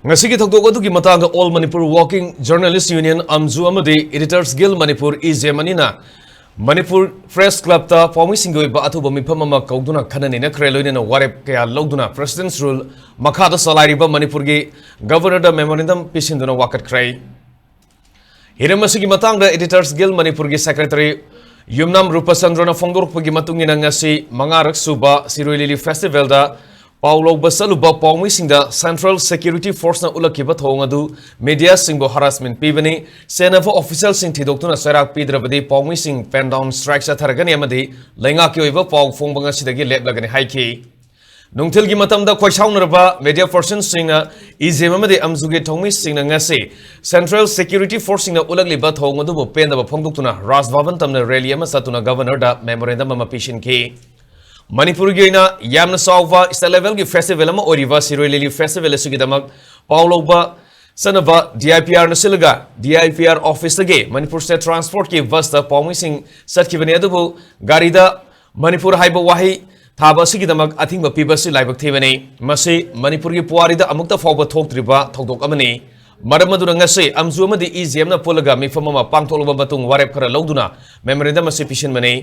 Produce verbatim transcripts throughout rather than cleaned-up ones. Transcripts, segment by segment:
ꯉꯁꯤꯒꯤ ꯊꯧꯗꯣꯛ ꯑꯗꯨꯒꯤ ꯃꯇꯥꯡꯗ All Manipur Working Journalist Union, ꯑꯝꯖꯨ, ꯑꯃꯗꯤ Editors Guild Manipur, E J M, ꯑꯅꯤꯅ ꯃꯅꯤꯄꯨꯔ ꯄ꯭ꯔꯦꯁ ꯀ꯭ꯂꯕꯇ ꯄꯥꯎꯃꯤꯁꯤꯡꯒꯤ ꯑꯣꯏꯕ ꯑꯊꯨꯕ ꯃꯤꯐꯝ ꯑꯃ ꯀꯧꯗꯨꯅ ꯈꯟꯅ ꯅꯩꯅꯈ꯭ꯔꯦ꯫ ꯂꯣꯏꯅꯅ ꯋꯥꯔꯦꯞ ꯀꯌꯥ ꯂꯧꯗꯨꯅ President's Rule ꯃꯈꯥꯗ ꯆꯂꯥꯏꯔꯤꯕ ꯃꯅꯤꯄꯨꯔꯒꯤ Governorꯗ memorandum ꯄꯤꯁꯤꯟꯗꯨꯅ ꯋꯥꯀꯠꯈ꯭ꯔꯦ꯫ ꯍꯤꯔꯝ ꯑꯁꯤꯒꯤ ꯃꯇꯥꯡꯗ Editors Guild ꯃꯅꯤꯄꯨꯔꯒꯤ Secretary ꯌꯨꯝꯅꯥꯝ ꯔꯨꯄꯆꯟꯗ꯭ꯔꯅ ꯐꯣꯡꯗꯣꯔꯛꯄꯒꯤ ꯃꯇꯨꯡ ꯏꯟꯅ, ꯉꯁꯤ ꯃꯉꯥꯔꯛ ꯁꯨꯕ ꯁꯤꯔꯣꯏ ꯂꯤꯂꯤ Festivalꯗ ꯄꯥꯎ ꯂꯧꯕ ꯆꯠꯂꯨꯕ ꯄꯥꯎꯃꯤꯁꯤꯡꯗ Central Security Forceꯅ ꯎꯠꯂꯛꯈꯤꯕ ꯊꯧꯑꯣꯡ ꯑꯗꯨ mediaꯁꯤꯡꯕꯨ harassment ꯄꯤꯕꯅꯤ, ꯆꯦꯟꯅꯕ officialꯁꯤꯡ ꯊꯤꯗꯣꯛꯇꯨꯅ ꯆꯩꯔꯥꯛ ꯄꯤꯗ꯭ꯔꯕꯗꯤ ꯄꯥꯎꯃꯤꯁꯤꯡ pen down strike ꯆꯠꯊꯔꯒꯅꯤ ꯑꯃꯗꯤ ꯂꯩꯉꯥꯛꯀꯤ ꯑꯣꯏꯕ ꯄꯥꯎ ꯐꯣꯡꯕ ꯉꯁꯤꯗꯒꯤ ꯂꯦꯞꯂꯒꯅꯤ ꯍꯥꯏꯈꯤ꯫ ꯅꯨꯡꯊꯤꯜꯒꯤ ꯃꯇꯝꯗ ꯈꯣꯏꯁꯥꯎꯅꯔꯕ media personꯁꯤꯡꯅ ꯏ ꯖꯦ ꯑꯦꯝ ꯑꯃꯗꯤ ꯑꯝꯖꯨꯒꯤ ꯊꯧꯃꯤꯁꯤꯡꯅ ꯉꯁꯤ Central Security Forceꯁꯤꯡꯅ ꯎꯠꯂꯛꯂꯤꯕ ꯊꯧꯑꯣꯡ ꯑꯗꯨꯕꯨ ꯄꯦꯟꯗꯕ ꯐꯣꯡꯗꯣꯛꯇꯨꯅ ꯔꯥꯖ ꯚꯕꯟ ꯇꯝꯅ rally ꯑꯃ ꯆꯠꯇꯨꯅ Governorꯗ memorandum ꯑꯃ ꯄꯤꯁꯤꯟꯈꯤ꯫ ꯃꯅꯤꯄꯨꯔꯒꯤ ꯑꯣꯏꯅ ꯌꯥꯝꯅ ꯆꯥꯎꯕ state levelꯒꯤ festival ꯑꯃ ꯑꯣꯏꯔꯤꯕ ꯁꯤꯔꯣꯏ ꯂꯤꯂꯤ Festival ꯑꯁꯤꯒꯤꯗꯃꯛ ꯄꯥꯎ ꯂꯧꯕ ꯆꯠꯅꯕ D I P Rꯅ ꯁꯤꯜꯂꯒ D I P R officeꯇꯒꯤ Manipur State Transportꯀꯤ busꯇ ꯄꯥꯎꯃꯤꯁꯤꯡ ꯆꯠꯈꯤꯕꯅꯤ꯫ ꯑꯗꯨꯕꯨ ꯒꯥꯔꯤꯗ ꯃꯅꯤꯄꯨꯔ ꯍꯥꯏꯕ ꯋꯥꯍꯩ ꯊꯥꯕ ꯑꯁꯤꯒꯤꯗꯃꯛ ꯑꯊꯤꯡꯕ ꯄꯤꯕ ꯑꯁꯤ ꯂꯥꯏꯕꯛ ꯊꯤꯕꯅꯤ꯫ ꯃꯁꯤ ꯃꯅꯤꯄꯨꯔꯒꯤ ꯄꯨꯋꯥꯔꯤꯗ ꯑꯃꯨꯛꯇ ꯐꯥꯎꯕ ꯊꯣꯛꯇ꯭ꯔꯤꯕ ꯊꯧꯗꯣꯛ ꯑꯃꯅꯤ꯫ ꯃꯔꯝ ꯑꯗꯨꯅ ꯉꯁꯤ ꯑꯝꯖꯨ ꯑꯃꯗꯤ ꯏ ꯖꯦ ꯑꯦꯝꯅ ꯄꯨꯜꯂꯒ ꯃꯤꯐꯝ ꯑꯃ ꯄꯥꯡꯊꯣꯛꯂꯕ ꯃꯇꯨꯡ ꯋꯥꯔꯦꯞ ꯈꯔ ꯂꯧꯗꯨꯅ memorandum ꯑꯁꯤ ꯄꯤꯁꯤꯟꯕꯅꯤ꯫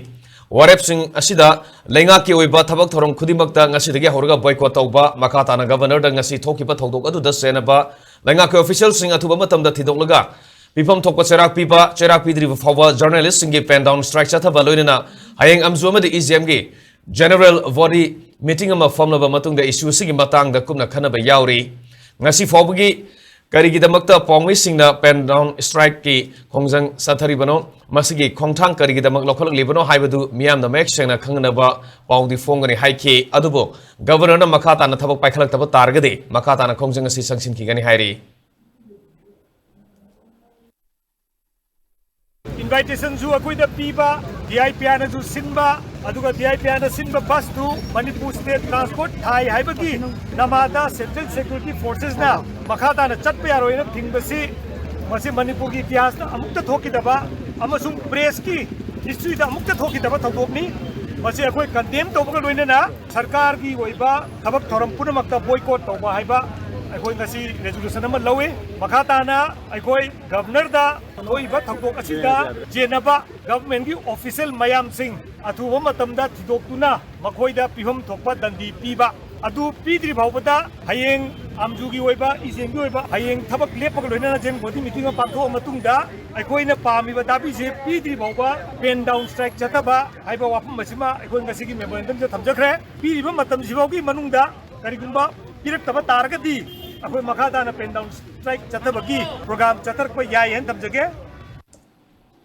ꯋꯥꯔꯦꯞꯁꯤꯡ ꯑꯁꯤꯗ ꯂꯩꯉꯥꯛꯀꯤ ꯑꯣꯏꯕ ꯊꯕꯛ ꯊꯧꯔꯝ ꯈꯨꯗꯤꯡꯃꯛꯇ ꯉꯁꯤꯗꯒꯤ ꯍꯧꯔꯒ boycott ꯇꯧꯕ, ꯃꯈꯥ ꯇꯥꯅ Governorꯗ ꯉꯁꯤ ꯊꯣꯛꯈꯤꯕ ꯊꯧꯗꯣꯛ ꯑꯗꯨꯗ ꯆꯦꯟꯅꯕ ꯂꯩꯉꯥꯛꯀꯤ officialꯁꯤꯡ ꯑꯊꯨꯕ ꯃꯇꯝꯗ ꯊꯤꯗꯣꯛꯂꯒ ꯄꯤꯐꯝ ꯊꯣꯛꯄ ꯆꯩꯔꯥꯛ ꯄꯤꯕ, ꯆꯩꯔꯥꯛ ꯄꯤꯗ꯭ꯔꯤꯕ ꯐꯥꯎꯕ journalistꯁꯤꯡꯒꯤ pen down strike ꯆꯠꯊꯕ, ꯂꯣꯏꯅꯅ ꯍꯌꯦꯡ ꯑꯝꯖꯨ ꯑꯃꯗꯤ ꯏ ꯖꯦ ꯑꯦꯝꯒꯤ general body meeting ꯑꯃ ꯐꯝꯂꯕ ꯃꯇꯨꯡꯗ issue ꯑꯁꯤꯒꯤ ꯃꯇꯥꯡꯗ ꯀꯨꯞꯅ ꯈꯟꯅꯕ ꯌꯥꯎꯔꯤ꯫ ꯉꯁꯤ ꯐꯥꯎꯕꯒꯤ ꯀꯔꯤꯒꯤꯗꯃꯛꯇ ꯄꯥꯎꯃꯤꯁꯤꯡꯅ pen down strikeꯀꯤ ꯈꯣꯡꯖꯪ ꯆꯠꯊꯔꯤꯕꯅꯣ, ꯃꯁꯤꯒꯤ ꯈꯣꯡꯊꯥꯡ ꯀꯔꯤꯒꯤꯗꯃꯛ ꯂꯧꯈꯠꯂꯛꯂꯤꯕꯅꯣ ꯍꯥꯏꯕꯗꯨ ꯃꯤꯌꯥꯝꯅ ꯃꯌꯦꯛ ꯁꯦꯡꯅ ꯈꯪꯅꯕ ꯄꯥꯎꯗꯤ ꯐꯣꯡꯒꯅꯤ ꯍꯥꯏꯈꯤ꯫ ꯑꯗꯨꯕꯨ Governorꯅ ꯃꯈꯥ ꯇꯥꯅ ꯊꯕꯛ ꯄꯥꯏꯈꯠꯂꯛꯇꯕ ꯇꯥꯔꯒꯗꯤ ꯃꯈꯥ ꯇꯥꯅ ꯈꯣꯡꯖꯪ ꯑꯁꯤ ꯆꯪꯁꯤꯟꯈꯤꯒꯅꯤ ꯍꯥꯏꯔꯤ꯫ Invitationꯁꯨ ꯑꯩꯈꯣꯏꯗ ꯄꯤꯕ, D I P Rꯅꯁꯨ ꯁꯤꯟꯕ, ꯑꯗꯨꯒ D I P Rꯅ ꯁꯤꯟꯕ busꯇꯨ ꯃꯅꯤꯄꯨꯔ State Transport ꯊꯥꯏ ꯍꯥꯏꯕꯒꯤ ꯅꯃꯥꯗ Central Security Forcesꯅ ꯃꯈꯥ ꯇꯥꯅ ꯆꯠꯄ ꯌꯥꯔꯣꯏꯅ ꯊꯤꯡꯕꯁꯤ, ꯃꯁꯤ ꯃꯅꯤꯄꯨꯔꯒꯤ ꯏꯇꯤꯍꯥꯁꯇ ꯑꯃꯨꯛꯇ ꯊꯣꯛꯈꯤꯗꯕ ꯑꯃꯁꯨꯡ pressꯀꯤ historyꯗ ꯑꯃꯨꯛꯇ ꯊꯣꯛꯈꯤꯗꯕ ꯊꯧꯗꯣꯛꯅꯤ꯫ ꯃꯁꯤ ꯑꯩꯈꯣꯏ condemn ꯇꯧꯕꯒ ꯂꯣꯏꯅꯅ ꯁꯔꯀꯥꯔꯒꯤ ꯑꯣꯏꯕ ꯊꯕꯛ ꯊꯧꯔꯝ ꯄꯨꯝꯅꯃꯛꯇ boycott ꯇꯧꯕ ꯍꯥꯏꯕ ꯑꯩꯈꯣꯏ ꯉꯁꯤ ꯔꯦꯖꯣꯂꯨꯁꯟ ꯑꯃ ꯂꯧꯏ꯫ ꯃꯈꯥ ꯇꯥꯅ ꯑꯩꯈꯣꯏ ꯒꯕꯔꯅꯔꯗ ꯊꯣꯛꯏꯕ ꯊꯧꯗꯣꯛ ꯑꯁꯤꯗ ꯆꯦꯟꯅꯕ ꯒꯚꯔꯟꯃꯦꯟꯒꯤ ꯑꯣꯐꯤꯁꯤꯌꯦꯜ ꯃꯌꯥꯝꯁꯤꯡ ꯑꯊꯨꯕ ꯃꯇꯝꯗ ꯊꯤꯗꯣꯛꯇꯨꯅ ꯃꯈꯣꯏꯗ ꯄꯤꯐꯝ ꯊꯣꯛꯄ ꯗꯟꯗꯤ ꯄꯤꯕ ꯑꯗꯨ ꯄꯤꯗ꯭ꯔꯤ ꯐꯥꯎꯕꯗ ꯍꯌꯦꯡ ꯑꯥꯝꯖꯨꯒꯤ ꯑꯣꯏꯕ, ꯏꯖꯦꯟꯒꯤ ꯑꯣꯏꯕ ꯍꯌꯦꯡ ꯊꯕꯛ ꯂꯦꯞꯄꯒ ꯂꯣꯏꯅꯅ ꯖꯦꯟ ꯕꯣꯗꯤ ꯃꯤꯇꯤꯡ ꯑꯃ ꯄꯥꯡꯊꯣꯛꯑ ꯃꯇꯨꯡꯗ ꯑꯩꯈꯣꯏꯅ ꯄꯥꯝꯃꯤꯕ ꯗꯥꯕꯤꯁꯦ ꯄꯤꯗ꯭ꯔꯤ ꯐꯥꯎꯕ ꯄꯦꯟ ꯗꯥꯎꯟ ꯁ꯭ꯇ꯭ꯔꯥꯏꯛ ꯆꯠꯊꯕ ꯍꯥꯏꯕ ꯋꯥꯐꯝ ꯑꯁꯤꯃ ꯑꯩꯈꯣꯏ ꯉꯁꯤꯒꯤ ꯃꯦꯃꯣꯔꯦꯟꯗꯝꯗ ꯊꯝꯖꯈ꯭ꯔꯦ꯫ ꯄꯤꯔꯤꯕ ꯃꯇꯝꯁꯤꯐꯥꯎꯒꯤ ꯃꯅꯨꯡꯗ ꯀꯔꯤꯒꯨꯝꯕ ꯄꯤꯔꯛꯇꯕ ꯇꯥꯔꯒꯗꯤ ꯑꯩꯈꯣꯏ ꯃꯈꯥ ꯇꯥꯅ ꯄꯦꯟ ꯗꯥꯎꯟ ꯁ꯭ꯇ꯭ꯔꯥꯏꯛ ꯆꯠꯊꯕꯒꯤ ꯄ꯭ꯔꯣꯒ꯭ꯔꯥꯝ ꯆꯠꯊꯔꯛꯄ ꯌꯥꯏ ꯍꯥꯏꯅ ꯊꯝꯖꯒꯦ꯫